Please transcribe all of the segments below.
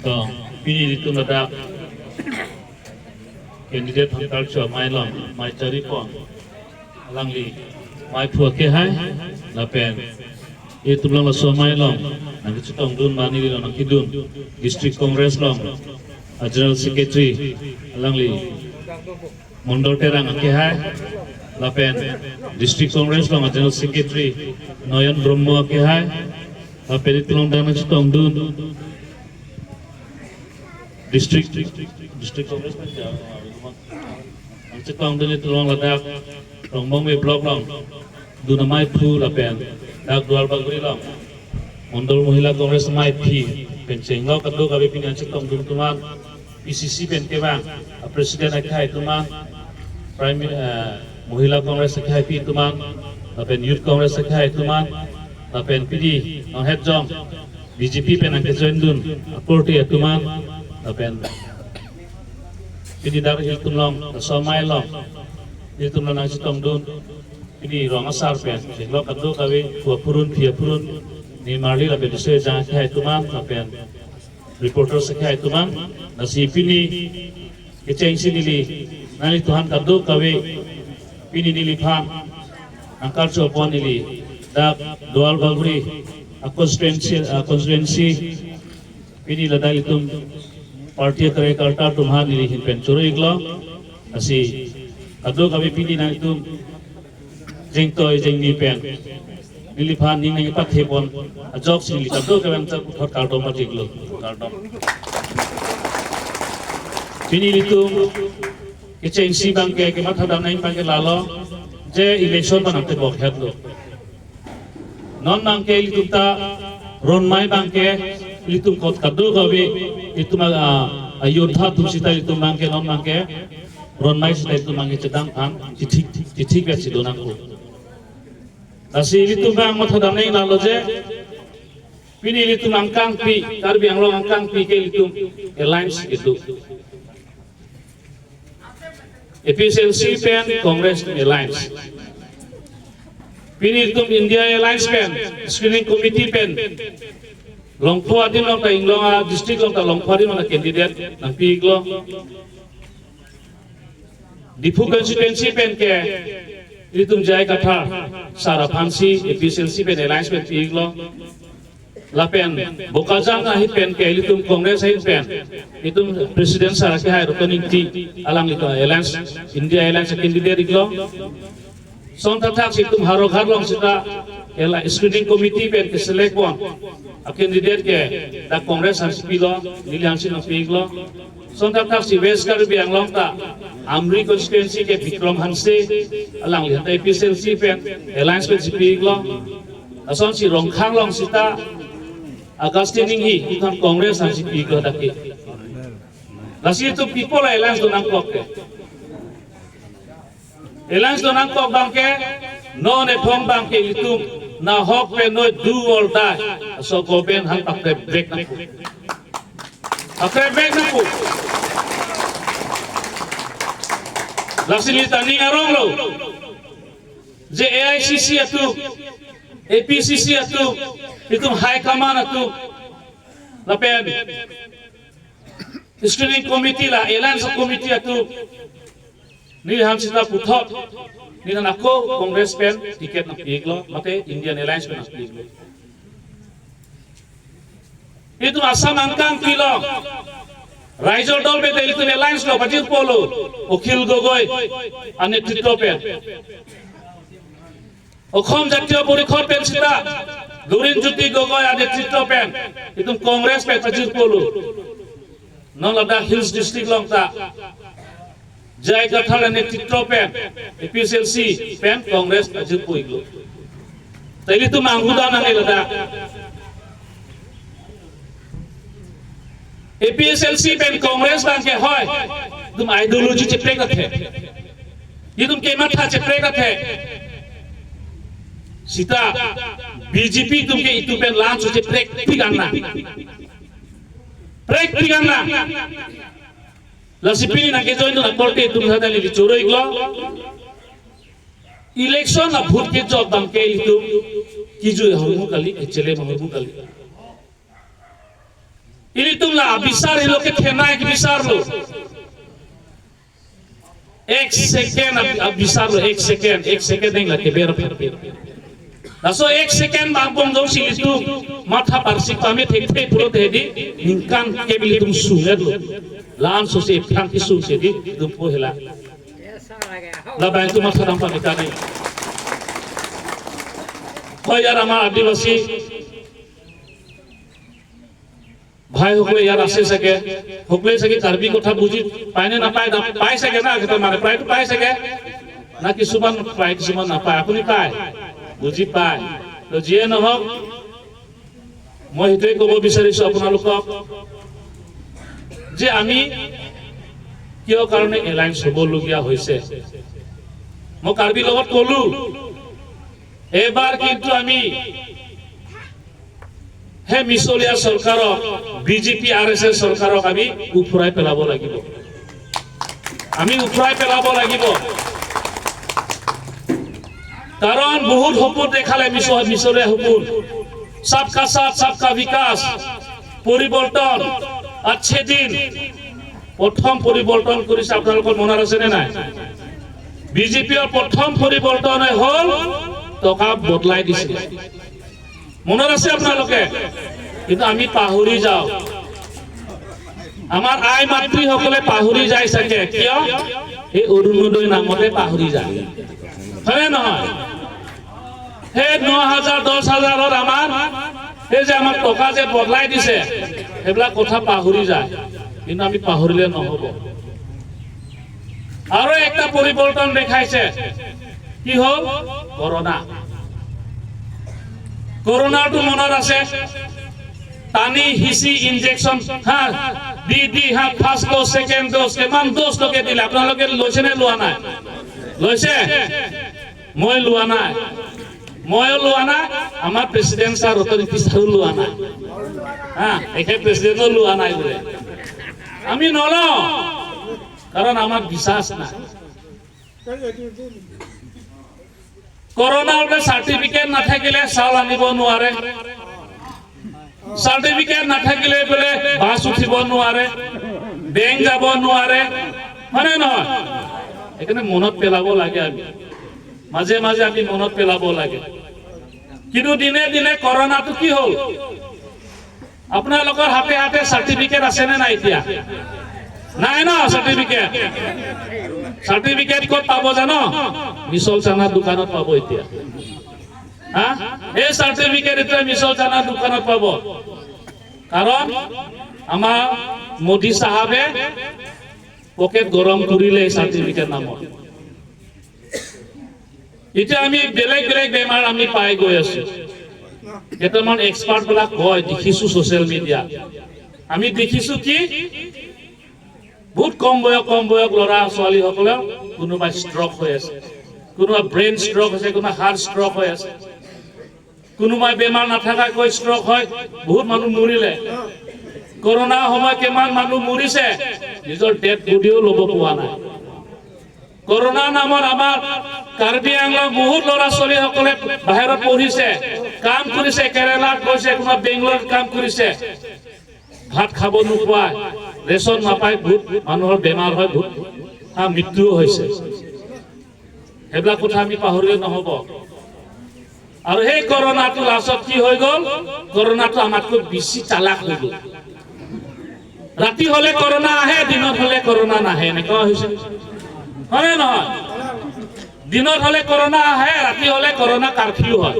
To pini litum ladak candidate hangkal chua mai long mai chari pon alang li mai phua ke hai la pen e tumlang la so mai long nang chitong dun mani li long nang kidun district congress long general secretary alang li mondol terang ke hai la pen district congress long general secretary Nayan Brahma ke hai la pen tulong dang nang chitong dun district district congress pa ja ang chitong dun tulong ladak rongbong me block long dunamai phu la pen dak dual bagri long mondol mohila congress mai phi pen chenglo kaddo kabe pin ang chitong dun tuman PCC pen kebang president akhai tuman prime mohila congress akhai pi tuman la pen youth congress akhai tuman la pen PD ang head jong BJP pen ang join dun akorti tuman la pen PD dar il tumlong somai long il tumlong ang chitong dun PD rong asar pen chenglo kaddo kabe phua purun phia purun ni marli la pen se jang akhai tuman la pen reporter akhai tuman nasi pini keceng sinili nani Tuhan kaddo kawe pini nili phang angkal chopon nili dak dual bagri constituency pini ladai tum party kare karta tumha nili hin pen choro iglo asi kaddo kawe pini nani tum jengtoi jengni pen nili phan ning ngi pathe pon ajok sinili kaddo kawe ang thot kardo ma jiglo kardo pini litum keceng si bangke ke matha dam nain bangke lalo je election banate bok het lo non bangke litum ta ron mai bangke litum kot kaddo gawe litum ayodha tum sita litum bangke non bangke ron mai sita litum bangke chedang phang chithi chithi be chidonang ko asi litum bang matha dam nain lalo je pini litum angkang pi karbi anglong angkang pi ke litum alliance itu APSLC pen Congress Alliance pini tum India Alliance pen screening committee pen Longpho adin long ta inglong a district long ta Longpho adin long candidate nang pi iglo Diphu constituency pen ke litum Jai Katha Sara Phansi APSLC pen Alliance pen pi iglo lapen Bokajang ahi pen ke litum Congress ahi pen litum president sara ke hai rotoning ti alang litum alliance India alliance candidate iglo son thatak situm haro ghar long sita ela screening committee pen ke select one a candidate ke da Congress han spi lo nili han sin pi iglo son thatak si West Karbi Anglong ta Amri constituency ke Vikram Hanse alang li APSLC pen alliance pen spi iglo ason si Rongkhang long sita Augustine hi ikan Congress han si pi daki lasi itu people alliance donang kok ke alliance donang kok bangke no ne thong bangke itu na hok pe no do or die so go ben han tak break na ku akre break na ku lasi li tani ngarong lo je AICC atu APCC atu itu high command atu lapen screening committee la alliance committee atu ni han sita puthot ni han ako Congress pen ticket na piglo mate Indian Alliance pen na piglo itu Assam angkang kilo Raijor Dol pe itu alliance lo bajir polo Akhil Gogoi আর নেতৃত্ব pen Assam Jatiya Parishad pen sita Lurin Jyoti Gogoi আর নেতৃত্ব PAN itu Congress pen bajir polo non Ladakh Hills district long ta Jai Kathar নেতৃত্ব pen APSLC pen Congress bajir poiglo তাইলে তো মাঙ্গুদা না Ladakh APSLC pen Congress bangke hoy tum ideology cheprek athe ye tum kematha cheprek athe sita BJP tumke itu pen launch cheprek piganna prek piganna lasipi na ke join na korte tum hadali choro iglo election na vote ke job bangke itu kiju hormu kali chele hormu kali Ilitum la abisar iloke thenai bisarlo. এক second বিচারলো, এক second, এক second la ke ber phat. Laso এক second bang jong silitu matha parsik pame thek thek pulo te di ningkan ke bili tum sunget lo. Lan so se phang ki su se di dum po hela. La bang tu matha dam pa mitani. হয় ইয়াৰ আমাৰ আদিবাসী ভাইসকলে ইয়াত আছে চাগে, সকলোৱে চাগে কাৰ্বি কথা বুজি পায় নে নাপায়? পায় চাগে না, মানে প্ৰায়তো পায় চাগে না, কিছুমান পায় কিছুমান নাপায়। আপুনি পায়, বুজি পায়। তো যিয়ে নহওক, মই সেইটোৱে ক'ব বিচাৰিছো আপোনালোকক যে আমি কিয় কাৰণে এলায়েন্স হ'বলগীয়া হৈছে। মই কাৰ্বিৰ লগত ক'লো, এইবাৰ কিন্তু আমি সেই মিছলীয়া চৰকাৰক, বিজেপি আৰ এছ এছ চৰকাৰক আমি উফৰাই পেলাব লাগিব, আমি উফৰাই পেলাব লাগিব। কাৰণ বহুত সপোন দেখালে, মিছলীয়া সপোন, সবকা সাথ সবকা বিকাশ, পৰিৱৰ্তন, আচ্ছে দিন। প্ৰথম পৰিৱৰ্তন কৰিছে, আপোনালোকৰ মনত আছেনে নাই? বিজেপিৰ প্ৰথম পৰিৱৰ্তনে হ'ল টকা বদলাই দিছিলে, মনত আছে আপোনালোকে? কিন্তু আমি পাহৰি যাওঁ, আমাৰ আই মাতৃসকলে পাহৰি যায় চাগে। কিয়? এই অৰুণোদয় নামতে পাহৰি যায়, হয়নে নহয়? সেই 9,000 10,000ত আমাৰ সেই যে আমাৰ টকা যে বদলাই দিছে, সেইবিলাক কথা পাহৰি যায়। কিন্তু আমি পাহৰিলে নহ'ব। আৰু একটা পৰিৱৰ্তন দেখাইছে, কি হ'ল? কৰোণা। কৰোণাটো মনত আছে, টানি সিঁচি ইনজেকশ্যন হা দি দি হা ফাৰ্ষ্ট ড'জ ছেকেণ্ড ড'জ কিমান ড'জ লোকে দিলে। আপোনালোকে লৈছে নে লোৱা নাই? লৈছে? মই লোৱা নাই, ময়ো লোৱা নাই, আমাৰ প্ৰেচিডেণ্ট ছাৰ ৰতন ছাৰো লোৱা নাই, হা এখেত প্ৰেচিডেণ্টো লোৱা নাই বোলে। আমি নলওঁ, কাৰণ আমাৰ বিশ্বাস নাই। কৰোণাৰ বোলে চাৰ্টিফিকেট নাথাকিলে চাউল আনিব নোৱাৰে, চাৰ্টিফিকেট নাথাকিলে বোলে বাছ উঠিব নোৱাৰে, বেংক যাব নোৱাৰে, হয়নে নহয়? সেইকাৰণে মনত পেলাব লাগে, আমি মাজে মাজে আমি মনত পেলাব লাগে। কিন্তু দিনে দিনে কৰোণাটো কি হ'ল? আপোনালোকৰ হাতে হাতে চাৰ্টিফিকেট আছেনে নাই এতিয়া? নাই ন চাৰ্টিফিকেট? চাৰ্টিফিকেট ক'ত পাব জানো? মিছল চানাৰ দোকানত পাব এতিয়া। হা, এই চাৰ্টিফিকেট এতিয়া মিছল চানাৰ দোকানত পাব। কাৰণ আমাৰ মোদী চাহাবে পকেট গৰম কৰিলে এই চাৰ্টিফিকেট নামত। এতিয়া আমি বেলেগ বেলেগ বেমাৰ আমি পাই গৈ আছো। কেইটামান এক্সপাৰ্ট বিলাক কয়, দেখিছো ছচিয়েল মিডিয়া, আমি দেখিছো কি বহুত কম বয়স ল'ৰা ছোৱালীসকলেও কোনোবা ষ্ট্ৰক হৈ আছে, কোনোবা ব্ৰেইন ষ্ট্ৰক হৈছে, কোনোবা হাৰ্ট ষ্ট্ৰক হৈ আছে, কোনোবাই বেমাৰ নাথাকাকৈ ষ্ট্ৰক হয়, বহুত মানুহ মৰিলে। কৰোণাৰ সময়ত কিমান মানুহ মৰিছে, নিজৰ ডেড বডিও ল'ব পোৱা নাই। কৰোণাৰ নামত আমাৰ কাৰ্বি আংলং বহুত ল'ৰা ছোৱালীসকলে বাহিৰত পঢ়িছে, কাম কৰিছে, কেৰেলাত গৈছে, কোনোবা বেংগলোৰত কাম কৰিছে, ভাত খাব নোপোৱাই, ৰেচন নাপায়, বহুত মানুহৰ বেমাৰ হয়, বহুত মৃত্যুও হৈছে। সেইবিলাক কথা আমি পাহৰিলে নহ'ব। আৰু সেই কৰোণাটো লাষ্টত কি হৈ গ'ল? কৰোণাটো আমাতকৈ বেছি চালাক হৈ গ'ল। ৰাতি হ'লে কৰোণা আহে, দিনত হ'লে কৰোণা নাহে, এনেকুৱা হৈছে, হয়নে নহয়? দিনত হ'লে কৰোণা আহে, ৰাতি হ'লে কৰোণা কাৰফিউ হয়।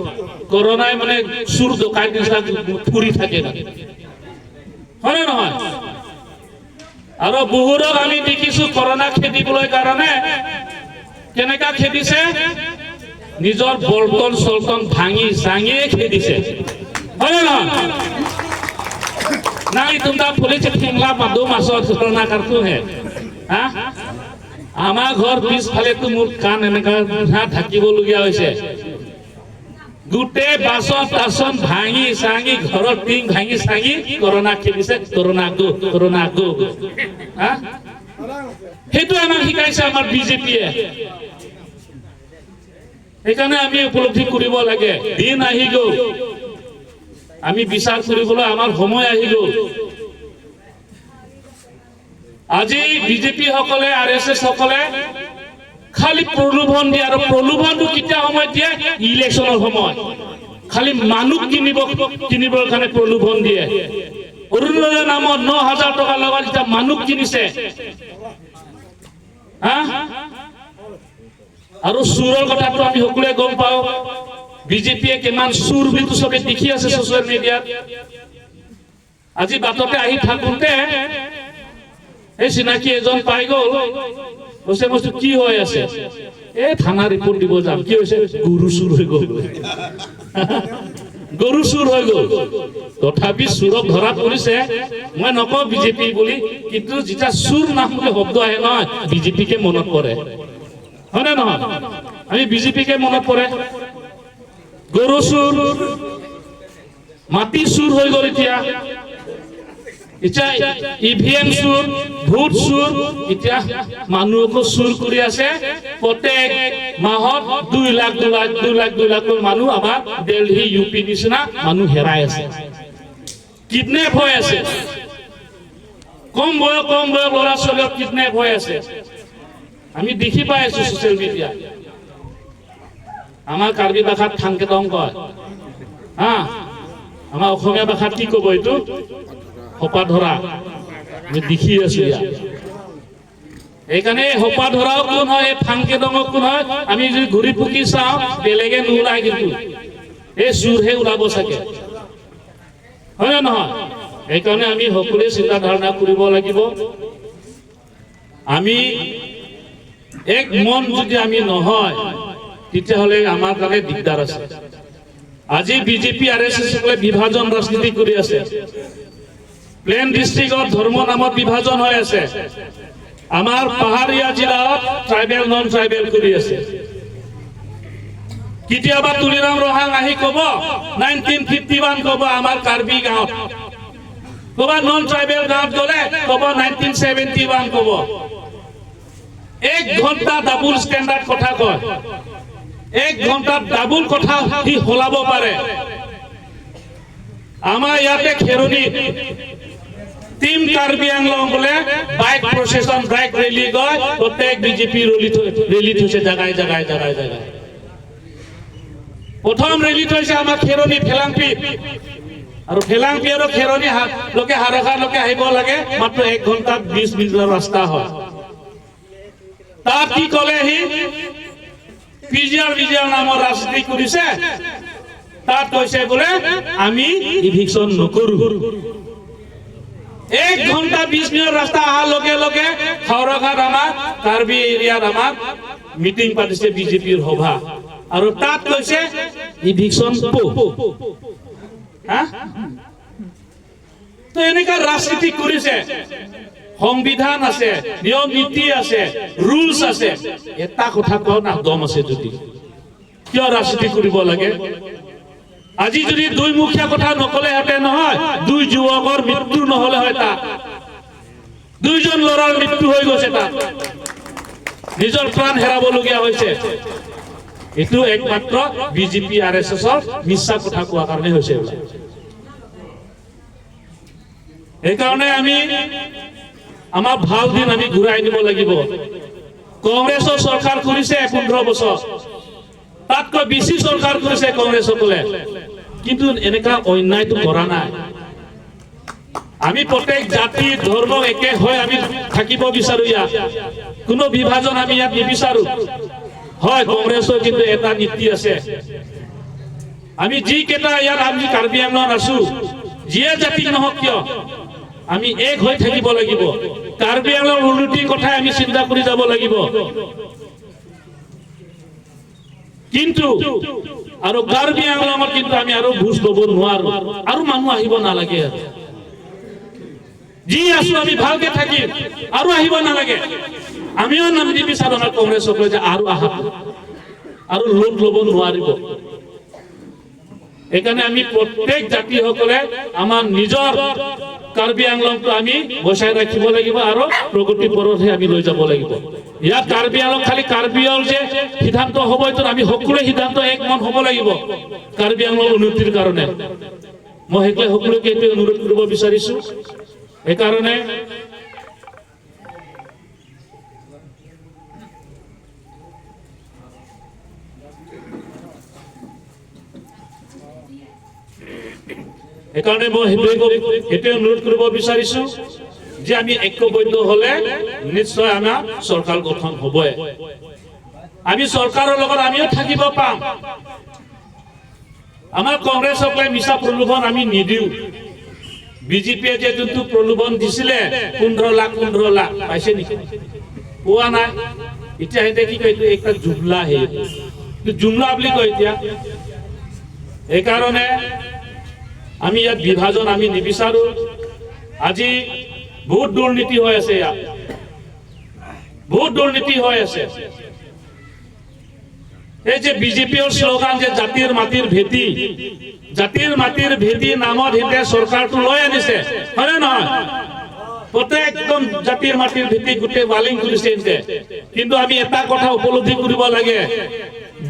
কৰোণাই মানে চুৰ ডকাইত নিচিনা ফুৰি থাকে, হয়নে নহয়? আৰু বহুতক আমি দেখিছো কৰোণা খেদিবলৈ কাৰণে কেনেকা খেদিছে, নিজৰ বৰ্তন চৰ্তন ভাঙি চাঙিয়ে খেদিছে, হয়নে নহয়? নাই তোমৰা পুলিশ ঠেংলা মাদু মাছৰ কৰোণা কাৰতো হে। হা, আমাৰ ঘৰ পিছফালেতো মোৰ কাণ এনেকা ঢাকিবলগীয়া হৈছে, গোটেই বাচন তাচন ভাঙি চাঙি, ঘৰৰ টিং ভাঙি চাঙি corona খেদিছে, corona go, corona go. হা, সেইটো আমাক শিকাইছে আমাৰ বিজেপিয়ে। সেইকাৰণে আমি উপলব্ধি কৰিব লাগে, দিন আহি গ'ল, আমি বিচাৰ কৰিবলৈ আমাৰ সময় আহি গ'ল। আজি বিজেপি সকলে, আৰএছএছ সকলে খালি প্ৰলোভন দিয়ে। আৰু প্ৰলোভনটো কেতিয়া সময়ত দিয়ে? ইলেকশ্যনৰ সময়ত। খালি মানুহ কিনিবৰ কাৰণে প্ৰলোভন দিয়ে। অৰুণোদয় নামত 9,000 টকাৰ লগত যেতিয়া মানুহ কিনিছে, হা। আৰু চোৰৰ কথাটো আমি সকলোৱে গম পাওঁ। বিজেপিয়ে কিমান চোৰ বুলিতো চবে দেখি আছে ছচিয়েল মিডিয়াত। আজি বাটতে আহি থাকোঁতে এই চিনাকি এজন পাই গ'ল। কৈছে, বস্তু কি হৈ আছে? এই থানা ৰিপৰ্ট দিব যাম। কি হৈছে? গৰু চুৰ হৈ গ'ল, গৰু চুৰ হৈ গ'ল। তথাপি চোৰক ধৰা পৰিছে। মই নকওঁ বিজেপি বুলি, কিন্তু যেতিয়া চুৰ নাম বুলি শব্দ আহে নহয়, বিজেপিকে মনত পৰে, হয়নে নহয়? আমি বিজেপিকে মনত পৰে। গৰু চুৰ, মাটি চুৰ হৈ গ'ল। এতিয়া এতিয়া ইভিএম চুৰ, ভোট চুৰ, এতিয়া মানুহকো চুৰ কৰি আছে। প্ৰত্যেক মাহত 2 লাখ, 2 লাখ, 2 লাখ, 2 লাখ মানুহ আমাৰ দিল্লী, ইউ পি নিচিনা মানুহ হেৰাই আছে, কিডনেপ হৈ আছে। কম বয়স ল'ৰা ছোৱালীক কিডনেপ হৈ আছে। আমি দেখি পাই আছো ছচিয়েল মিডিয়া। আমাৰ কাৰ্বি ভাষাত থাংকেটং কয়, হা। আমাৰ অসমীয়া ভাষাত কি ক'ব এইটো? সোপা ধৰা। আমি দেখি আছো ইয়াত। সেইকাৰণে সোপা ধৰাও কোন হয়, এই ফাংকেটঙো কোন হয়, আমি যদি ঘূৰি পকি চাওঁ, বেলেগে নোলায়, কিন্তু এই চোৰহে ওলাব চাগে, হয় নে নহয়? সেইকাৰণে আমি সকলোৱে চিন্তা ধাৰণা কৰিব লাগিব। আমি এক মন যদি আমি নহয়, তেতিয়াহ'লে আমাৰ কাৰণে দিগদাৰ আছে। আজি বিজেপি, আৰএছএছ সকলে বিভাজন ৰাজনীতি কৰি আছে। প্লেন ডিষ্ট্ৰিক্টত ধৰ্ম নামত বিভাজন হৈ আছে। আমাৰ পাহাৰীয়া জিলাত ট্ৰাইবেল, নন ট্ৰাইবেল কৰি আছে। কেতিয়াবা তুলিৰাম ৰহাং আহি ক'ব 1951 ক'ব আমাৰ কাৰ্বি গাঁৱত, ক'বা নন ট্ৰাইবেল গাঁৱত গ'লে ক'ব 1971 ক'ব। এক ঘণ্টা ডাবুল ষ্টেণ্ডাৰ্ড কথা কয়। এক ঘণ্টাত ডাবুল কথা সি সলাব পাৰে। আমাৰ ইয়াতে খেৰণিত টিম কাৰ্বি আংলং বোলে বাইক প্ৰচেছন, বাইক ৰেলী গৈ প্ৰত্যেক বিজেপি ৰেলী থৈছে জাগাই জাগাই, জাগাই জাগাই। প্ৰথম ৰেলী থৈছে আমাৰ খেৰণি ফেলাংপিত। আৰু ফেলাংপি আৰু খেৰণি লোকে হাৰখালৈকে আহিব লাগে, মাত্ৰ 1 ঘণ্টাত 20 মিনিটৰ ৰাস্তা হয়। তাত কি ক'লে সি? পিজিআৰ বিজিআৰ নামৰ ৰাজনীতি কৰিছে। তাত কৈছে বোলে আমি ইভিকশ্যন নকৰো। 1 ঘণ্টা 20 মিনিট ৰাস্তা অহাৰ লগে লগে হাওৰাঘাট আমাৰ কাৰ্বি এৰিয়াত আমাৰ মিটিং পাতিছে বিজেপিৰ সভা। আৰু তাত কৈছে ইভিকশ্যন। হা, তো এনেকা ৰাজনীতি কৰিছে। সংবিধান আছে, নিয়ম নীতি আছে, ৰুলছ আছে। এটা কথা কওঁ না, দম আছে যদি কিয় ৰাজনীতি কৰিব লাগে? আজি যদি দুইমুখীয়া কথা নকলেহেঁতেন নহয়, দুই যুৱকৰ মৃত্যু নহলে হয়। তাত দুইজন ল'ৰাৰ মৃত্যু হৈ গৈছে, তাত নিজৰ প্ৰাণ হেৰাবলগীয়া হৈছে। এইটো একমাত্ৰ বিজেপি, আৰএছএছৰ মিছা কথা কোৱা কাৰণে হৈছে এইবিলাক। সেইকাৰণে আমি আমাৰ ভাল দিন আমি ঘূৰাই আনিব লাগিব। কংগ্ৰেছৰ চৰকাৰ কৰিছে 15 বছৰ, তাতকৈ বেছি চৰকাৰ কৰিছে কংগ্ৰেছসকলে, কিন্তু এনেকা অন্যায়টো কৰা নাই। আমি প্ৰত্যেক জাতি ধৰ্ম একে হৈ আমি থাকিব বিচাৰো। ইয়াত কোনো বিভাজন আমি ইয়াত নিবিচাৰো। হয়, কংগ্ৰেছৰ কিন্তু এটা নীতি আছে। আমি যিকেইটা ইয়াত আমি কাৰ্বি আংলঙত আছো, যিয়ে জাতি নহওক কিয়, আমি এক হৈ থাকিব লাগিব। কাৰ্বি আংলঙৰ উন্নতিৰ কথাই আমি চিন্তা কৰি যাব লাগিব। কিন্তু আৰু কাৰ্বি আংলঙত কিন্তু আমি আৰু ঘোচ ল'ব নোৱাৰো আৰু মানুহ আহিব নালাগে। আৰু যি আছো আমি ভালকে থাকিম, আৰু আহিব নালাগে। আমিও নাম নিবিচাৰো আমাৰ কংগ্ৰেছক যে আৰু আহা, আৰু লোন ল'ব নোৱাৰিব। সেইকাৰণে আমি প্ৰত্যেক জাতিসকলে আমাৰ নিজৰ কাৰ্বি আংলংটো আমি বচাই ৰাখিব লাগিব আৰু প্ৰগতি পথতহে আমি লৈ যাব লাগিব। ইয়াত কাৰ্বি আংলং খালি কাৰ্বি যে সিদ্ধান্ত হ'ব এইটো, আমি সকলোৱে সিদ্ধান্ত এক মন হ'ব লাগিব কাৰ্বি আংলং উন্নতিৰ কাৰণে। মই সেইকাৰণে সকলোকে এইটোৱে অনুৰোধ কৰিব বিচাৰিছো। সেইকাৰণে সেইকাৰণে মই সেইটোৱে অনুৰোধ কৰিব বিচাৰিছো যে আমি ঐক্যবদ্ধ হলে নিশ্চয় আমাৰ চৰকাৰ গঠন হ'বই। আমি চৰকাৰৰ লগত আমিও থাকিব পাম। আমাৰ কংগ্ৰেছক মিছা প্ৰলোভন আমি নিদিওঁ। বিজেপিয়ে যে যোনটো প্ৰলোভন দিছিলে 15 লাখ, 15 লাখ পাইছে নেকি? পোৱা নাই। এতিয়া সিহঁতে কি কয়, এইটো একটা জুমলা, সেই জুমলা বুলি কয় এতিয়া। সেইকাৰণে আমি ইয়াত বিভাজন আমি নিবিচাৰো। আজি বহুত দুৰ্নীতি হৈ আছে ইয়াত, বহুত দুৰ্নীতি হৈ আছে। এই যে বিজেপিৰ শ্লোগান যে জাতিৰ মাটিৰ ভেটি, জাতিৰ মাটিৰ ভেটি নামত সিহঁতে চৰকাৰটো লৈ আনিছে, হয়নে নহয়? প্ৰত্যেক একদম জাতিৰ মাটিৰ ভেটি গোটেই ৱালিং কৰিছে সিহঁতে। কিন্তু আমি এটা কথা উপলব্ধি কৰিব লাগে,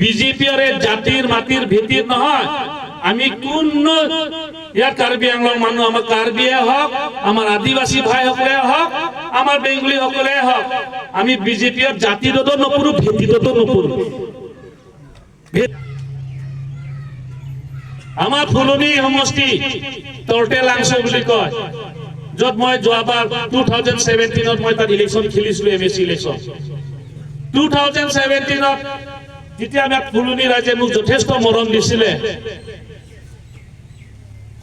বিজেপিৰ জাতিৰ মাটিৰ ভেটিত নহয়। আমি কোনো ইয়াত কাৰ্বি আংলং মানুহ, আমাৰ কাৰ্বিয়ে হওক, আমাৰ আদিবাসী ভাইসকলে হওক, আমাৰ বেংগলী সকলে হওক, আমি বিজেপিৰ জাতিটোতো নপৰো, ভেটিটোতো নপৰো। আমাৰ ফুলনি সমষ্টি তৰ্টে লাংচো বুলি কয়, য'ত মই যোৱাবাৰ 2017ত মই তাত ইলেকশ্যন খেলিছিলো, এম এ চি ইলেকশ্যন 2017ত। তেতিয়া আমাক ফুলনি ৰাইজে মোক যথেষ্ট মৰম দিছিলে।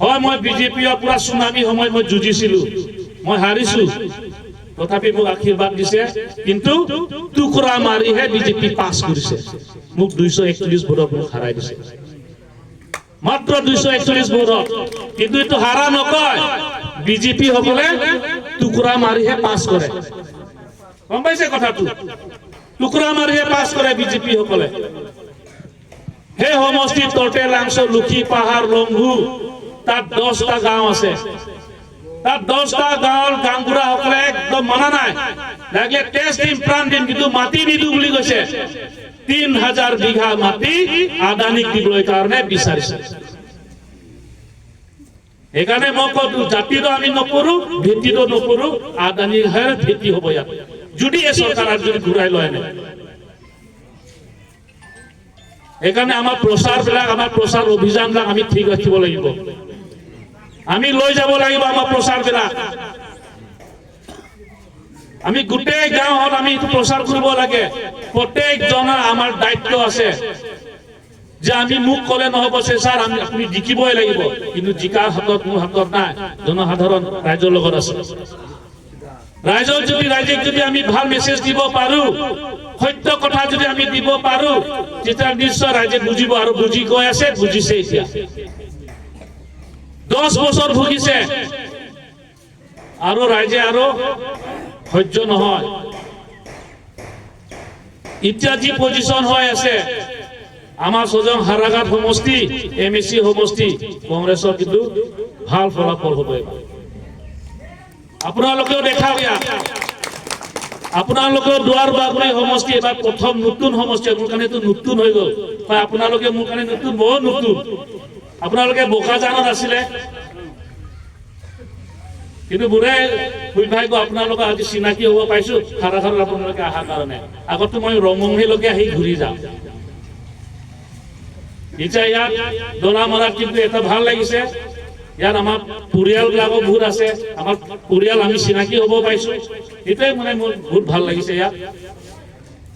হয়, মই বিজেপিৰ পুৰা চুনামী সময়ত মই যুঁজিছিলো, মই হাৰিছো, তথাপি মোক আশীৰ্বাদ দিছে। কিন্তু টুকুৰা মাৰিহে বিজেপি পাছ কৰিছে। মোক 241 ভোটত মোক হাৰাই দিছে, মাত্ৰ 241 ভোটত। কিন্তু এইটো হাৰা নকয়, বিজেপি সকলে টুকুৰা মাৰিহে পাছ কৰে। গম পাইছে কথাটো? টুকুৰা মাৰিহে পাছ কৰে বিজেপি সকলে। সেই সমষ্টিত তৰ্টে লাংচ, লুখি পাহাৰ, লংহু, তাত 10টা গাঁও আছে। তাত 10টা গাঁৱৰ গাঁওবুঢ়াসকলে একদম মনা নাই, লাগিলে তেজ দিম, প্ৰাণ দিম, কিন্তু মাটি নিদিওঁ বুলি কৈছে। 3000 বিঘা মাটি আদানীক দিবলৈ কাৰণে বিচাৰিছে। সেইকাৰণে মই কওঁ, জাতিটো আমি নকৰো, ভেটিটো নকৰো, আদানীৰহে ভেটি হ'ব ইয়াত, যদি এই চৰকাৰ আৰু যদি ঘূৰাই লয় আনে। সেইকাৰণে আমাৰ প্ৰচাৰবিলাক, আমাৰ প্ৰচাৰ অভিযানবিলাক আমি ঠিক ৰাখিব লাগিব। আমি লৈ যাব লাগিব আমাৰ প্ৰচাৰবিলাক। আমি গোটেই গাঁৱত আমি এইটো প্ৰচাৰ কৰিব লাগে। প্ৰত্যেকজনৰ আমাৰ দায়িত্ব আছে যে আমি মোক ক'লে নহ'ব যে ছাৰ, আমি আপুনি জিকিবই লাগিব। কিন্তু জিকাৰ হাতত মোৰ হাতত নাই, জনসাধাৰণ ৰাইজৰ লগত আছে। ৰাইজৰ যদি ৰাইজক যদি আমি ভাল মেছেজ দিব পাৰো, সত্য কথা যদি আমি দিব পাৰো, তেতিয়া নিশ্চয় ৰাইজে বুজিব আৰু বুজি গৈ আছে, বুজিছে। এতিয়া 10 বছৰ ভুগিছে আৰু ৰাইজে আৰু সহ্য নহয়। এতিয়া যি পজিশ্যন হৈ আছে, আমাৰ ছজন হাৰাঘাট সমষ্টি, এম এ চি সমষ্টি, কংগ্ৰেছৰ কিন্তু ভাল ফলাফল হ'ব এইবাৰ। আপোনালোকেও দেখাওক ইয়াত। আপোনালোকেও দুৱাৰ বাগৰি সমষ্টি এবাৰ প্ৰথম নতুন সমষ্টি, মোৰ কাৰণেতো নতুন হৈ গ'ল। হয়, আপোনালোকে মোৰ কাৰণে নতুন, বহুত নতুন। আপোনালোকে বোকাজানত আছিলে, কিন্তু মোৰে সৌভাগ্য আপোনালোকৰ আজি চিনাকি হ'ব পাইছো হাৰাঘাটত আপোনালোকে অহাৰ কাৰণে। আগতো মই ৰংমংহিলৈকে আহি ঘূৰি যাওঁ। এতিয়া ইয়াত দলামৰাত কিন্তু এটা ভাল লাগিছে, ইয়াত আমাৰ পৰিয়ালবিলাকো বহুত আছে, আমাৰ পৰিয়াল আমি চিনাকি হ'ব পাইছো। সেইটোৱে মানে মোৰ বহুত ভাল লাগিছে ইয়াত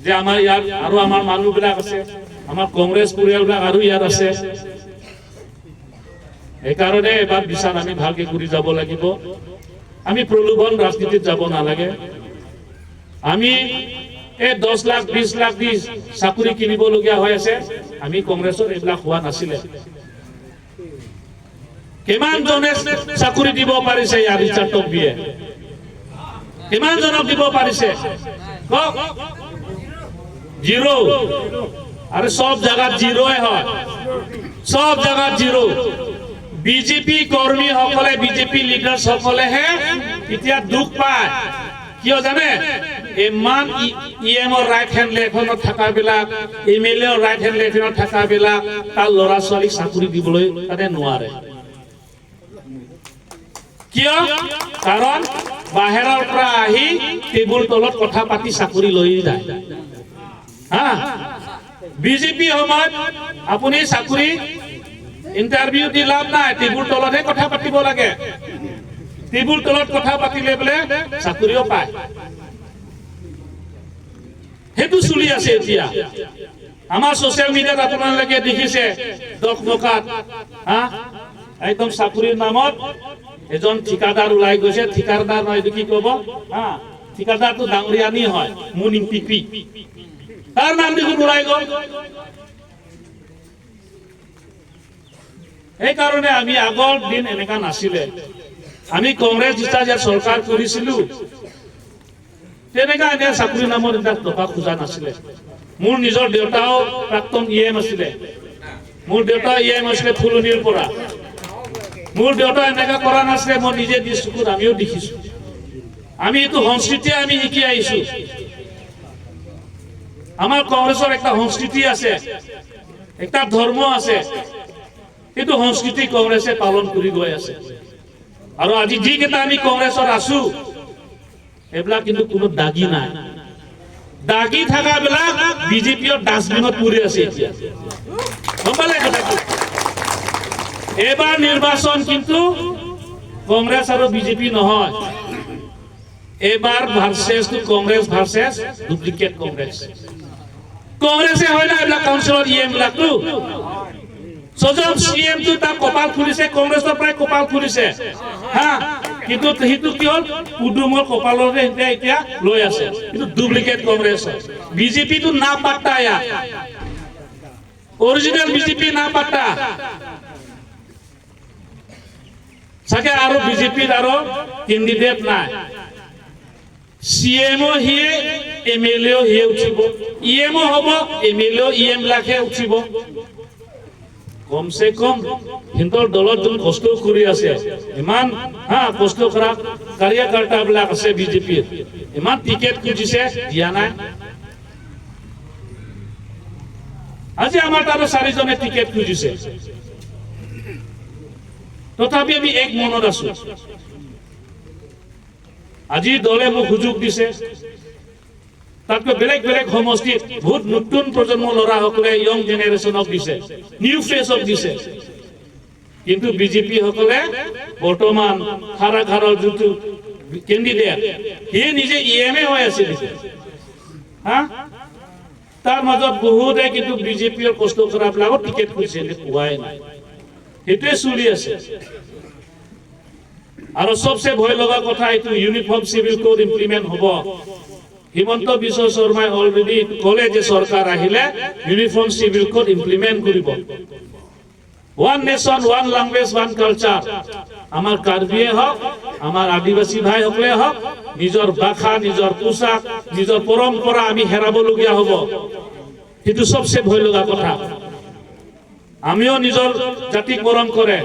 যে আমাৰ ইয়াত আৰু আমাৰ মানুহবিলাক আছে, আমাৰ কংগ্ৰেছ পৰিয়ালবিলাক আৰু ইয়াত আছে। সেইকাৰণে এবাৰ বিচাৰ আমি ভালকে কৰি যাব লাগিব। আমি প্ৰলোভন ৰাজনীতিত যাব নালাগে। আমি এই 10 লাখ, 20 লাখ দি চাকৰি কিনিবলগীয়া হৈ আছে। আমি কংগ্ৰেছৰ এইবিলাক হোৱা নাছিলে। কিমানজনে চাকৰি দিব পাৰিছে ইয়াৰ ৰিচাৰ্ড টকবিয়ে? কিমানজনক দিব পাৰিছে কওক? জিৰ'। আৰু চব জাগাত জিৰ'ই হয়, চব জাগাত জিৰ'। বিজেপি কৰ্মীসকলে, বিজেপি লিডাৰ্ছসকলেহে এতিয়া দুখ পায়। কিয় জানে? ইমান ই এমৰ ৰাইট হেণ্ড লেফ্টত থকাবিলাক, এম এল এৰ ৰাইট হেণ্ড লেফ্টত থকাবিলাক, তাৰ ল'ৰা ছোৱালীক চাকৰি দিবলৈ তাতে নোৱাৰে। কিয়? কাৰণ বাহিৰৰ পৰা আহি টেবুল তলত কথা পাতি চাকৰি লৈ যায়। হা, বিজেপি সময়ত আপুনি চাকৰি ইণ্টাৰভিউ দি লাভ নাই, টেবুল তলতহে কথা পাতিব লাগে। টেবুল তলত কথা পাতিলে বোলে চাকৰিও পায়। সেইটো চলি আছে এতিয়া। আমাৰ ছচিয়েল মিডিয়াত আপোনালোকে দেখিছে, দকমকাত হা একদম চাকৰিৰ নামত এজন ঠিকাদাৰ ওলাই গৈছে। ঠিকাদাৰ নহয়, এইটো কি ক'ব, হা ঠিকাদাৰটো ডাঙৰীয়ানী হয়, মুনিং পিপি, তাৰ নাম দেখোন ওলাই গ'ল। সেইকাৰণে আমি আগৰ দিন এনেকা নাছিলে। আমি কংগ্ৰেছ যেতিয়া চৰকাৰ কৰিছিলো, তেনেকা এনে চাকৰি নামত এটা টকা খোজা নাছিলে। মোৰ নিজৰ দেউতাও প্ৰাক্তন ই এম আছিলে, মোৰ দেউতা ই এম আছিলে ফুলনিৰ পৰা। মোৰ দেউতা এনেকা কৰা নাছিলে, মই নিজে দি চকুত আমিও দেখিছো। আমি এইটো সংস্কৃতি আমি শিকি আহিছো। আমাৰ কংগ্ৰেছৰ একটা সংস্কৃতি আছে, একটা ধৰ্ম আছে, সেইটো সংস্কৃতি কংগ্ৰেছে পালন কৰি গৈ আছে। আৰু আজি যিকেইটা আমি কংগ্ৰেছত আছো, এইবিলাক কিন্তু কোনো দাগি নাই। দাগি থকাবিলাক বিজেপিৰ ডাষ্টবিনত পৰি আছে এতিয়া। গম পালে কথাটো? এইবাৰ নিৰ্বাচন কিন্তু কংগ্ৰেছ আৰু বিজেপি নহয়, এইবাৰ versus Congress versus duplicate Congress. কংগ্ৰেছে হয় না এইবিলাক কাউন্সিলৰ ই এম বিলাকতো, ছজন চি এমটো তাৰ কপাল খুলিছে, কংগ্ৰেছৰ পৰাই কপাল খুলিছে। হা, কিন্তু সেইটো কি হ'ল, পুদুমৰ কপালতে এতিয়া লৈ আছে, কিন্তু ডুপ্লিকেট কংগ্ৰেছ হয়। বিজেপিটো না পাত্তা, ইয়াত অৰিজিনেল বিজেপি না পাত্তা চাগে। আৰু বিজেপিৰ আৰু কেণ্ডিডেট নাই, চি এমো সিয়ে, এম এল এও সিয়ে উঠিব, ই এমো হ'ব, এম এল এও ই এম বিলাকহে উঠিব। কমচে কম সিহঁতৰ দলত যোন কষ্ট কৰি আছে, ইমান হা কষ্ট কৰা কাৰ্যকৰ্তাবিলাক আছে বিজেপিৰ, ইমান টিকেট খুজিছে, দিয়া নাই। আজি আমাৰ তাতো চাৰিজনে টিকেট খুজিছে, তথাপি আমি এক মনত আছো। আজি দলে মোক সুযোগ দিছে, তাতকৈ বেলেগ বেলেগ সমষ্টিত বহুত নতুন প্ৰজন্মৰ ল'ৰাসকলে য়ং জেনেৰেশ্যনক দিছে, নিউ ফেচক দিছে। কিন্তু বিজেপি সকলে বৰ্তমান খাৰাঘাৰৰ যোনটো কেণ্ডিডেট, সি নিজে ই এম এ হৈ আছিল, হা তাৰ মাজত বহুতে কিন্তু বিজেপিৰ কষ্ট কৰাবিলাকত টিকেট খুজিছে, পোৱাই নাই। সেইটোৱে চলি আছে। আৰু চবচে ভয় লগা কথা, এইটো ইউনিফৰ্ম চিভিল কোড ইমপ্লিমেণ্ট হ'ব। হিমন্ত বিশ্ব শৰ্মাই অলৰেডি ক'লে যে চৰকাৰ আহিলে ইউনিফৰ্ম চিভিল কোড ইমপ্লিমেণ্ট কৰিব। One nation, one language, one culture. আমাৰ কাৰ্বিয়ে হওক, আমাৰ আদিবাসী ভাইসকলে হওক, নিজৰ ভাষা, নিজৰ পোছাক, নিজৰ পৰম্পৰা আমি হেৰাবলগীয়া হ'ব। সেইটো চবচে ভয় লগা কথা। আমিও নিজৰ জাতিক মৰম কৰে,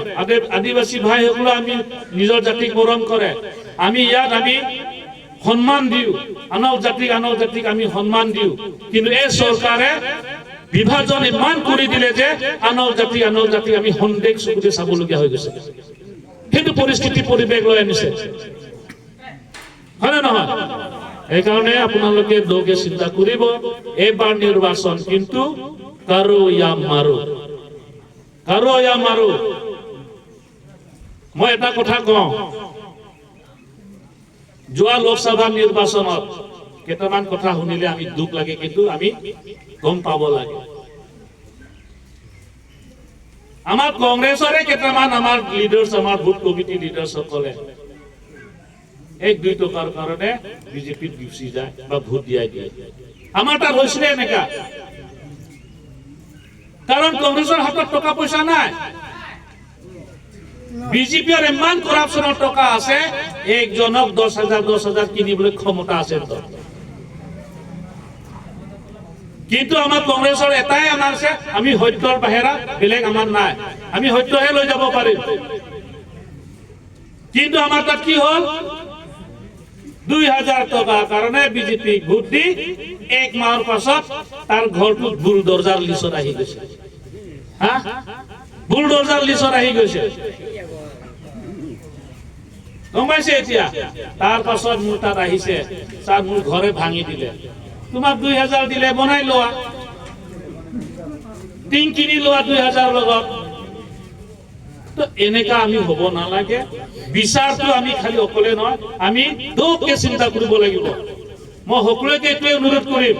আদিবাসী ভাইসকলেও আমি নিজৰ জাতিক মৰম কৰে। আমি ইয়াত আমি সন্মান দিওঁ, আনক জাতিক আমি সন্মান দিওঁ। কিন্তু এই চৰকাৰে বিভাজন ইমান কৰি দিলে যে আনক জাতি আমি সন্দেহ চকুতে চাবলগীয়া হৈ গৈছে। সেইটো পৰিস্থিতি পৰিৱেশ লৈ আনিছে, হয়নে নহয়? সেইকাৰণে আপোনালোকে দৌকে চিন্তা কৰিব, এইবাৰ নিৰ্বাচন কিন্তু কাৰো ইয়া মাৰো, কাৰো ইয়া মাৰো। মই এটা কথা কওঁ, যোৱা লোকসভা নিৰ্বাচনত কেইটামান কথা শুনিলে আমি দুখ লাগে, কিন্তু আমি গম পাব লাগে। আমাৰ কংগ্ৰেছৰে কেইটামান আমাৰ লিডাৰ্ছ, আমাৰ বুথ কমিটি লিডাৰ্ছ সকলে 1-2 টকাৰ কাৰণে বিজেপিত গুচি যায় বা ভোট দিয়াই দিয়ে। আমাৰ তাত হৈছিলে এনেকা, কাৰণ কংগ্ৰেছৰ হাতত টকা পইচা নাই, বিজেপিৰ ইমান কৰাপশ্যনৰ টকা আছে, একজনক 10,000 10,000 কিনিবলৈ ক্ষমতা আছে। কিন্তু আমাৰ কংগ্ৰেছৰ এটাই আমাৰ আছে, আমি সত্যৰ বাহিৰা বেলেগ আমাৰ নাই, আমি সত্যহে লৈ যাব পাৰিম। কিন্তু আমাৰ তাত কি হ'ল, 2,000 টকাৰ কাৰণে বিজেপিক ভোট দি 1 মাহৰ পাছত তাৰ ঘৰটোত বুলডোজাৰ লিষ্টত আহি গৈছে। হা, বুলডোজাৰ লিষ্টত আহি গৈছে, গম পাইছে এতিয়া? তাৰ পাছত মোৰ তাত আহিছে, ছাৰ মোৰ ঘৰে ভাঙি দিলে, তোমাক 2,000 দিলে বনাই লোৱা, টিং কিনি লোৱা 2,000 লগত। তো এনেকা আমি হ'ব নালাগে। বিচাৰটো আমি খালি অকলে নহয়, আমি দৌকে চিন্তা কৰিব লাগিব। মই সকলোকে এইটোৱে অনুৰোধ কৰিম,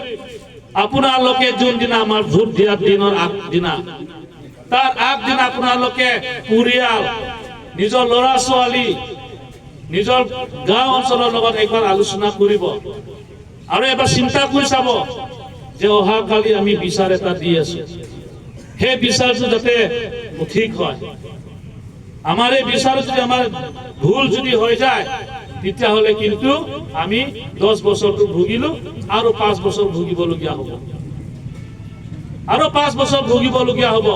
আপোনালোকে যোনদিনা আমাৰ ভোট দিয়াৰ দিনৰ আগদিনা, তাৰ আগদিনা আপোনালোকে পৰিয়াল, নিজৰ ল'ৰা ছোৱালী, নিজৰ গাঁও অঞ্চলৰ লগত একবাৰ আলোচনা কৰিব আৰু এবাৰ চিন্তা কৰি চাব যে অহাকালি আমি বিচাৰ এটা দি আছো, সেই বিচাৰটো যাতে ঠিক হয়। আমাৰ এই বিচাৰ যদি আমাৰ ভুল যদি হৈ যায়, তেতিয়াহ'লে কিন্তু আমি 10 বছৰটো ভুগিলো আৰু 5 বছৰ ভুগিবলগীয়া হ'ব, আৰু 5 বছৰ ভুগিবলগীয়া হ'ব।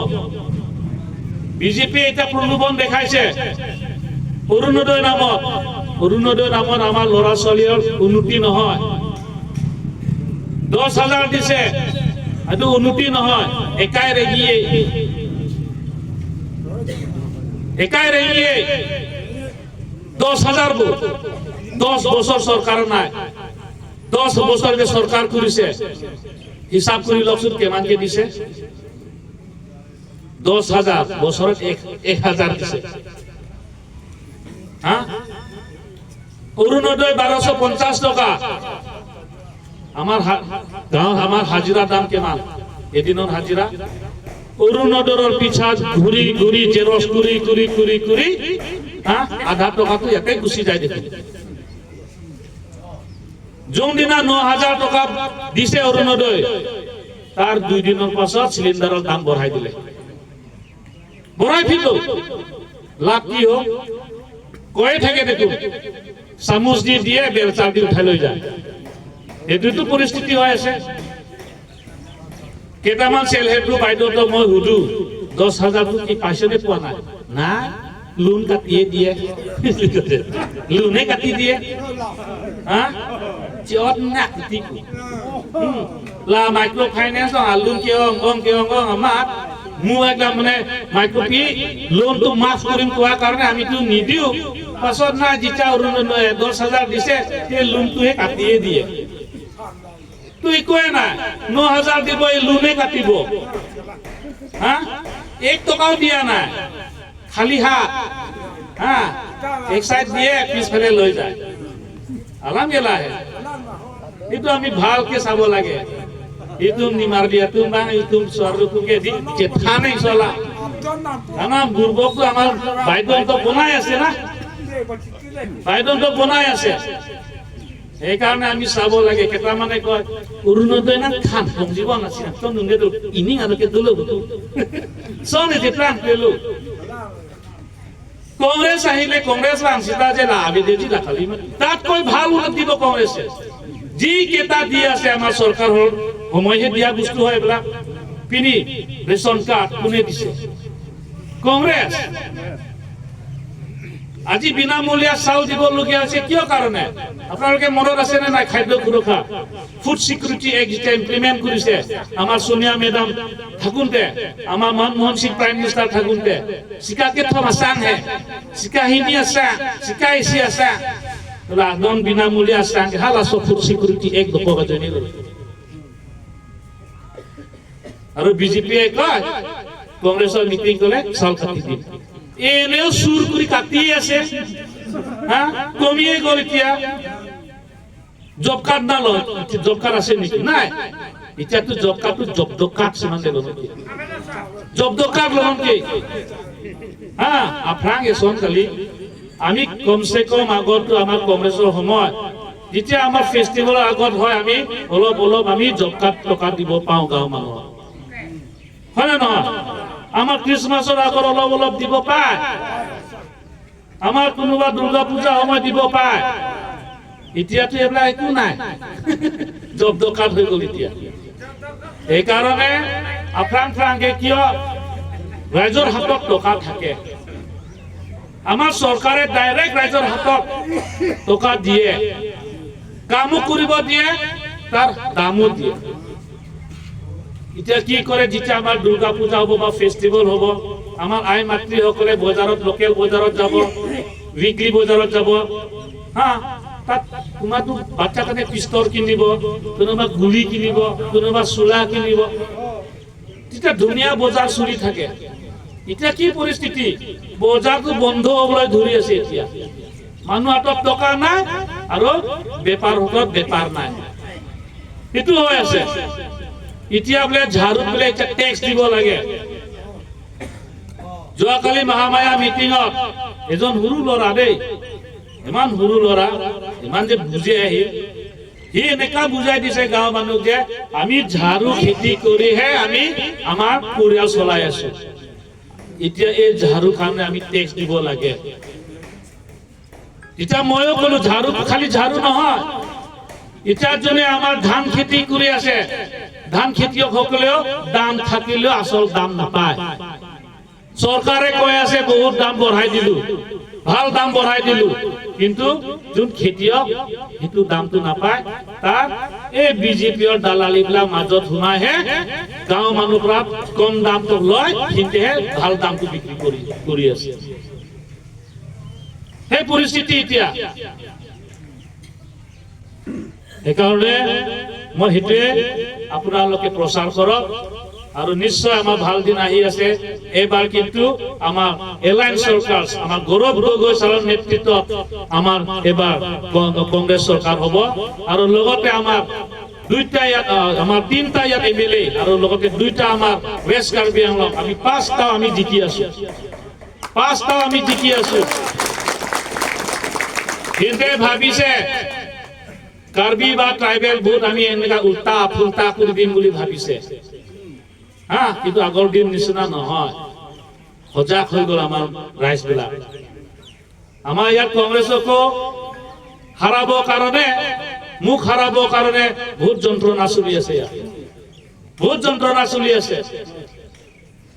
বিজেপিয়ে এতিয়া প্ৰলোভন দেখাইছে অৰুণোদয় নামত। অৰুণোদয় নামত আমাৰ ল'ৰা ছোৱালীৰ উন্নতি নহয়। 10,000 দিছে, এইটো উন্নতি নহয়। একাই ৰেগিয়ে একাই ৰেগিয়ে 10,000। 10 বছৰ চৰকাৰ নাই, 10 বছৰ যে চৰকাৰ কৰিছে, হিচাপ কৰি লওকচোন কিমানকে দিছে। 10,000, বছৰত এক এক হাজাৰ দিছে। হা, অৰুণোদয় 1250 টকা। আমাৰ গাঁৱত আমাৰ হাজিৰা দাম কিমান এদিনৰ হাজিৰা? অৰুণোদয়ৰ পিছাত ঘূৰি ঘূৰি, জেৰক্স কৰি কৰি কৰি কৰি, হা, আধা টকাটো ইয়াতে গুচি যায় দেখোন। যোনদিনা 9000 টকা দিছে অৰুণোদয়, তাৰ 2 দিনৰ পাছত চিলিণ্ডাৰৰ দাম বঢ়াই দিলে, বঢ়াই ফিলো। লাভ কি হ'ল? কৈয়ে থাকে দেখোন, চামুচ দি দিয়ে, বেলচা দি উঠাই লৈ যায়। এইটোতো পৰিস্থিতি হৈ আছে। কেইটামান চেল্ফ হেল্প গ্ৰুপ বাইদেউতো মই সুধো, 10,000টো কি পাইছেনে পোৱা নাই? নাই, লোন কাটিয়ে দিয়ে, লোনে কাটি দিয়ে। হা চিয়ত না লা মাইক্ৰ' ফাইনেন্স লোন কিয় অং কিয় অং আমাৰ মোৰ একদম মানে মাইক্ৰ' পি লোনটো মাফ কৰিম কোৱাৰ কাৰণে আমিতো নিদিওঁ। পাছত নাই, যেতিয়া অৰুণোদয় 10,000 দিছে, সেই লোনটোহে কাটিয়ে দিয়ে। তো একোৱে নাই, 9000 দিব, এই লোনে কাটিব। হা, এক টকাও দিয়া নাই, খালী হাত। হা, এক চাইড দিয়ে, পিছফালে লৈ যায়। আলাম গেলাহে। এইটো আমি ভালকে চাব লাগে। এইটো নিমাৰ বিয়াটো বা এইটো ছোৱালীটোকে দি জেঠানে চলা না বুৰ্বকটো আমাৰ বাইদেউহঁত বনাই আছে না, বাইদেউহঁত বনাই আছে। সেইকাৰণে আমি চাব লাগে। কেইটামানে কয় অৰুণোদয় না খান সংজীৱ নাছিল ইনিং আৰু দুলো চনে যেতিয়া পেলো কংগ্ৰেছ আহিলে, কংগ্ৰেছ আনচিতা যে লাভে খালি তাতকৈ ভাল উলত দিব কংগ্ৰেছে। যি কেইটা দি আছে আমাৰ চৰকাৰৰ সময়হে দিয়া বস্তু হয় এইবিলাক। পিনি ৰেচন কাৰ্ড কোনে দিছে? কংগ্ৰেছ। আজি বিনামূলীয়া চাউল দিবলগীয়া হৈছে কিয় কাৰণে? আপোনালোকে মনত আছে নে নাই? খাদ্য সুৰক্ষা, ফুড চিকিউৰিটি এক্ট যেতিয়া ইমপ্লিমেণ্ট কৰিছে আমাৰ ছোনিয়া মেডাম থাকোঁতে, আমাৰ মনমোহন সিং প্ৰাইম মিনিষ্টাৰ থাকোঁতে, চিকাকে থম আচাং হে চিকা হিনি আছা চিকা ইচি আছা আদন বিনামূলীয়া চাং হাল আছো ফুড চিকিউৰিটি এক্ট নকবা। আৰু বিজেপিয়ে কয় কংগ্ৰেছৰ মিটিং কৰিলে চাউল কাটি দিম। এনেও চুৰ কৰি কাটিয়ে আছে। হা, কমিয়ে গ'ল। এতিয়া জব কাৰ্ড না লয়, জব কাৰ্ড আছে নেকি? নাই। এতিয়াতো জব কাৰ্ডটো জব্দ কাৰ্ড সিমান দিল, জব্দ কাৰ্ড ল'ম কি। হা, আফ্ৰাং এচন কালি আমি কমচে কম আগতো আমাৰ কংগ্ৰেছৰ সময়ত যেতিয়া আমাৰ ফেষ্টিভেলৰ আগত হয়, আমি অলপ অলপ আমি জব কাৰ্ড টকা দিব পাওঁ গাঁৱৰ মানুহক, হয় নে নহয়? আমাৰ খ্ৰীষ্টমাছৰ আগত অলপ অলপ দিব পায়, আমাৰ কোনোবা দুৰ্গা পূজা সময় দিব পায়। এতিয়াতো এইবিলাক একো নাই, জব্দ কাৰ্ড হৈ গ'ল এতিয়া। সেইকাৰণে আফ্ৰাং ফ্ৰাংকে কিয় ৰাইজৰ হাতত টকা থাকে, আমাৰ চৰকাৰে ডাইৰেক্ট ৰাইজৰ হাতত টকা দিয়ে, কামো কৰিব দিয়ে, তাৰ দামো দিয়ে। এতিয়া কি কৰে? যেতিয়া আমাৰ দুৰ্গা পূজা হ'ব বা ফেষ্টিভেল হ'ব, আমাৰ আই মাতৃসকলে বজাৰত, লোকেল বজাৰত যাব, উইকলি বজাৰত যাব। হা, তাত তোমাৰতো বাচ্চা কাৰণে পিষ্টল কিনিব, কোনোবা গুলি কিনিব, কোনোবা চোলা কিনিব। তেতিয়া ধুনীয়া বজাৰ চলি থাকে। এতিয়া কি পৰিস্থিতি, বজাৰটো বন্ধ হ'বলৈ ধৰি আছে। এতিয়া মানুহ হাতত টকা নাই আৰু বেপাৰ হাতত বেপাৰ নাই, সেইটো হৈ আছে। এতিয়া বোলে ঝাড়ুত বোলে এতিয়া টেক্স দিব লাগে। যোৱাকালি মহামায়া মিটিঙত এজন সৰু ল'ৰা দেই, ইমান সৰু ল'ৰা, ইমান যে বুজি আহি সি এনেকা বুজাই দিছে গাঁৱৰ মানুহক যে আমি ঝাড়ু খেতি কৰিহে আমি আমাৰ পৰিয়াল চলাই আছো, এতিয়া এই ঝাড়ু কাৰণে আমি টেক্স দিব লাগে। এতিয়া ময়ো ক'লো ঝাড়ু খালি ঝাড়ু নহয়, এতিয়া যোনে আমাৰ ধান খেতি কৰি আছে, ধান খেতিয়কসকলেও দাম থাকিলেও আচল দাম নাপায়। চৰকাৰে কৈ আছে বহুত দাম বঢ়াই দিলো, ভাল দাম বঢ়াই দিলো, কিন্তু যোন খেতিয়ক সেইটো দামটো নাপায়। তাত এই বিজেপিৰ দালালিবিলাক মাজত সোমাইহে গাঁৱৰ মানুহৰ পৰা কম দামটো লয়, সিহঁতেহে ভাল দামটো বিক্ৰী কৰি আছে। সেই পৰিস্থিতি এতিয়া। সেইকাৰণে মই সেইটোৱে আপোনালোকে প্ৰচাৰ কৰক আৰু নিশ্চয় আমাৰ ভাল দিন আহি আছে। এইবাৰ কিন্তু আমাৰ এলায়েন্স চৰকাৰ, আমাৰ গৌৰৱ গগৈ ছাৰৰ নেতৃত্বত আমাৰ এইবাৰ কংগ্ৰেছ চৰকাৰ হ'ব। আৰু লগতে আমাৰ দুইটা ইয়াত, আমাৰ তিনিটা ইয়াত এম এল এ আৰু লগতে দুইটা আমাৰ ৱেষ্ট কাৰ্বি আংলং, আমি পাঁচটা আমি জিকি আছো, পাঁচটা আমি জিকি আছো। সিহঁতে ভাবিছে কাৰ্বি বা ট্ৰাইবেল ভোট আমি এনেকা উল্টা ফুল্টা কৰি দিম বুলি ভাবিছে, হা, কিন্তু আগৰ দিন নিচিনা নহয়, সজাগ হৈ গ'ল আমাৰ ৰাইজবিলাক। আমাৰ ইয়াত কংগ্ৰেছকো হাৰাবৰ কাৰণে, মোক হাৰাবৰ কাৰণে বহুত যন্ত্ৰণা চলি আছে, ইয়াত বহুত যন্ত্ৰণা চলি আছে,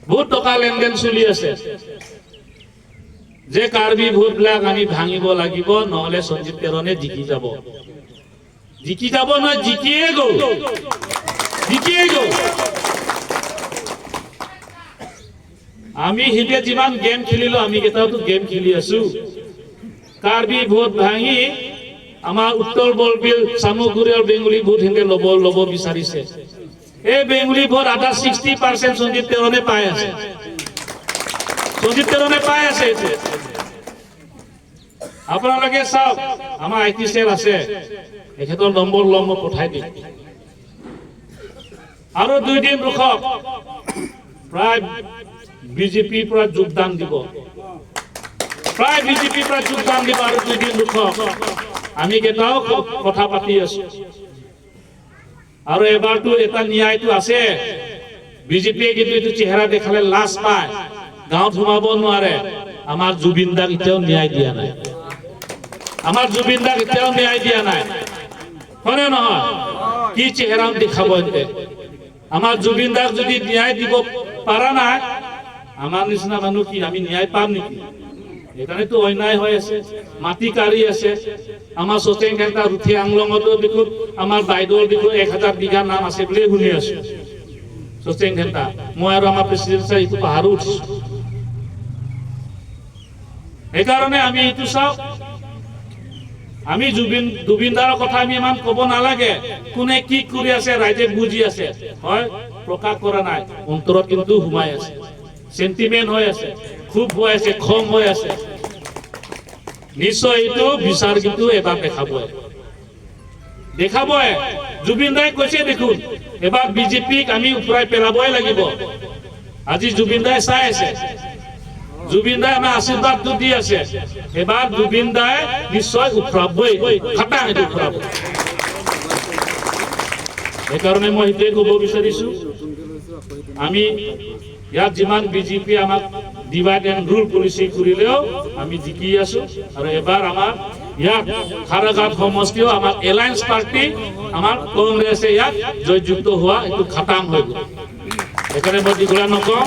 বহুত টকা লেনদেন চলি আছে যে কাৰ্বি ভোটবিলাক আমি ভাঙিব লাগিব, নহ'লে সঞ্জীৱ তেৰণে জিকি যাব, জিকি যাব নহয়, জিকিয়ে গ'ল, জিকিয়ে গ'ল। আমি সিহঁতে যিমান গেম খেলিলো, আমি কেইটাওতো গেম খেলি আছো। কাৰ্বি ভোট ভাঙি আমাৰ উত্তৰ বৰবিল, চামগুৰি আৰু বেংগলী ভোট সিহঁতে ল'ব বিচাৰিছে। এই বেংগলী ভোট আধা 60% সঞ্জীৱ তেৰণে পাই আছে, সঞ্জীৱ তেৰণে পাই আছে। এইটো আপোনালোকে চাওক, আমাৰ I T cell আছে, তেখেতৰ নম্বৰ ল'ম, মই পঠাই দিম। আৰু দুইদিন ৰখক, প্ৰায় বিজেপিৰ পৰা যোগদান দিব, প্ৰায় বিজেপিৰ পৰা যোগদান দিব। আৰু দুইদিন ৰখক, আমি কেইটাও কথা পাতি আছো। আৰু এবাৰতো এটা ন্যায়টো আছে, বিজেপিয়ে কিন্তু এইটো চেহেৰা দেখালে লাজ পায়, গাঁৱত সোমাব নোৱাৰে। আমাৰ জুবিন দাক এতিয়াও ন্যায় দিয়া নাই, আমাৰ জুবিন দাক এতিয়াও ন্যায় দিয়া নাই, হয়নে নহয়? কি চেহেৰা দেখাব এন্তে? আমাৰ জুবিন দাক যদি ন্যায় দিব পাৰা নাই, আমাৰ নিচিনা মানুহ কি আমি ন্যায় পাম নেকি? সেইকাৰণেতো অন্যায় হৈ আছে, মাটি কাঢ়ি আছে। আমাৰ চচেং ঘেণ্টা ৰুঠি আংলঙতো দেখোন আমাৰ বাইদেউৰ দেখোন 1000 বিঘা নাম আছে বুলিয়ে শুনি আছো। চচেং ঘেণ্টা মই আৰু আমাৰ প্ৰেচিডেণ্ট ছাৰ এইটো পাহাৰো উঠিছো। সেইকাৰণে আমি এইটো চাওক, আমি জুবিন দাৰ কথা আমি ইমান ক'ব নালাগে, কোনে কি কৰি আছে ৰাইজে বুজি আছে, হয় প্ৰকাশ কৰা নাই, অন্তৰত কিন্তু সোমাই আছে, চেণ্টিমেণ্ট হৈ আছে, খুব হৈ আছে, খং হৈ আছে। নিশ্চয় এইটো বিচাৰ কিন্তু এবাৰ দেখাবই, দেখাবই। জুবিন দাই কৈছে দেখোন, এবাৰ বিজেপিক আমি উফৰাই পেলাবই লাগিব। আজি জুবিন দাই চাই আছে, জুবিন দাই আমাৰ আশীৰ্বাদটো দি আছে, এবাৰ জুবিন দাই নিশ্চয় উফৰাবই, খাটাং এইটো উফৰাব। সেইকাৰণে মই সেইটোৱে ক'ব বিচাৰিছো, আমি ইয়াত যিমান বিজেপি আমাক ডিভাইড এণ্ড ৰুল পলিচি কৰিলেও আমি জিকি আছো। আৰু এবাৰ আমাৰ ইয়াত খাৰঘাট সমষ্টিও আমাৰ এলায়েন্স পাৰ্টি, আমাৰ কংগ্ৰেছে ইয়াত জয়যুক্ত হোৱা এইটো খাটাং হৈ গ'ল। সেইকাৰণে মই দীঘলীয়া নকওঁ,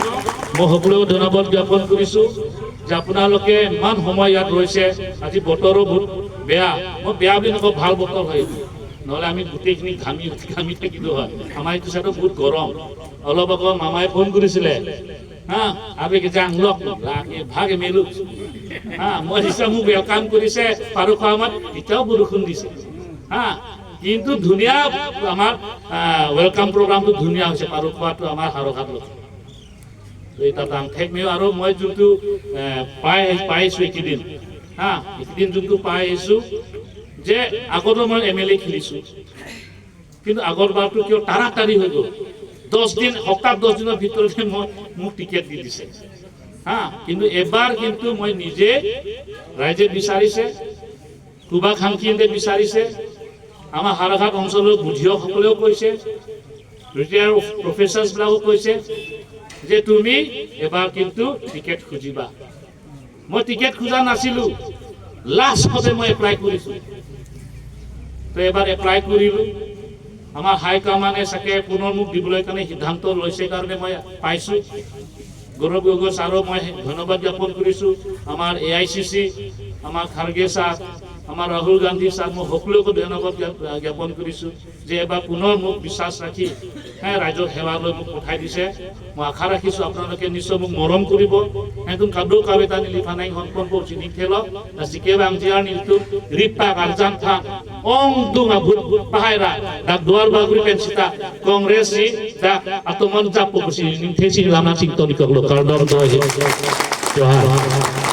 মই সকলোকে ধন্যবাদ জ্ঞাপন কৰিছো যে আপোনালোকে ইমান সময় ইয়াত ৰৈছে। আজি বতৰো বহুত বেয়া, মই বেয়া বুলি নকওঁ, ভাল বতৰ হয়, নহ'লে আমি গোটেইখিনি ঘামি ঘামি থাকিলো হয়। আমাৰ এইটো চাইডত বহুত গৰম। অলপ আকৌ মামাই ফোন কৰিছিলে, হা আৰু আংলক ভাগে মেলো, হা মই দিছে, মোক welcome কৰিছে পাৰুখোৱা সময়ত, এতিয়াও বৰষুণ দিছে, হা কিন্তু ধুনীয়া আমাৰ welcome প্ৰগ্ৰামটো ধুনীয়া হৈছে পাৰুখোৱাটো আমাৰ হাৰঘাটত। এটা টাং থেকমিও আৰু মই যোনটো পাই পাইছোঁ এইকেইদিন, হা, এইকেইদিন যোনটো পাই আহিছোঁ যে আগতো মই এম এল এ খেলিছোঁ, কিন্তু আগৰ বাৰটো কিয় তাড়াতাড়ি হৈ গ'ল। 10 দিন, সপ্তাহ 10 দিনৰ ভিতৰতে মোক টিকেট দি দিছে, হা। কিন্তু এবাৰ কিন্তু মই নিজে, ৰাইজে বিচাৰিছে, শুভাকাংক্ষীহঁতে বিচাৰিছে, আমাৰ হাৰাঘাট অঞ্চলৰ বুদ্ধিয়কসকলেও কৈছে, ৰিটায়াৰ প্ৰফেচাৰ্ছবিলাকো কৈছে যে তুমি এবাৰ কিন্তু টিকেট খুজিবা। মই টিকেট খোজা নাছিলোঁ, লাষ্টতে মই এপ্লাই কৰিছোঁ। তো এবাৰ এপ্লাই কৰিলোঁ, আমাৰ হাইকমানে চাগে পুনৰ মোক দিবলৈ কাৰণে সিদ্ধান্ত লৈছে কাৰণে মই পাইছোঁ। গৌৰৱ গগৈ ছাৰক মই ধন্যবাদ জ্ঞাপন কৰিছোঁ। আমাৰ এআইচিচি, আমাৰ খাৰ্গে ছাৰ, আমাৰ ৰাহুল গান্ধী ছাৰ, মই সকলোকে ধন্যবাদ জ্ঞাপন কৰিছোঁ যে এবাৰ পুনৰ মোক বিশ্বাস ৰাখি হে ৰাইজৰ সেৱালৈ মোক পঠাই দিছে। মই আশা ৰাখিছোঁ, আপোনালোকে নিশ্চয় মোক মৰম কৰিব। একদম কাদৌ কাবেতা নিলি ফানাই হনপন পৌচিনি খেল সিকে বাংজিয়াৰ নিলতু রিপ্পা গারজান থা অং দুঙা ভুত পাহাইরা দা দুয়ার বাগুরি পেনসিতা কংগ্রেস দা আতমন জাপ পসি নিংথেসি লামনা চিংতনি কগলো কারদম দয় জোহার।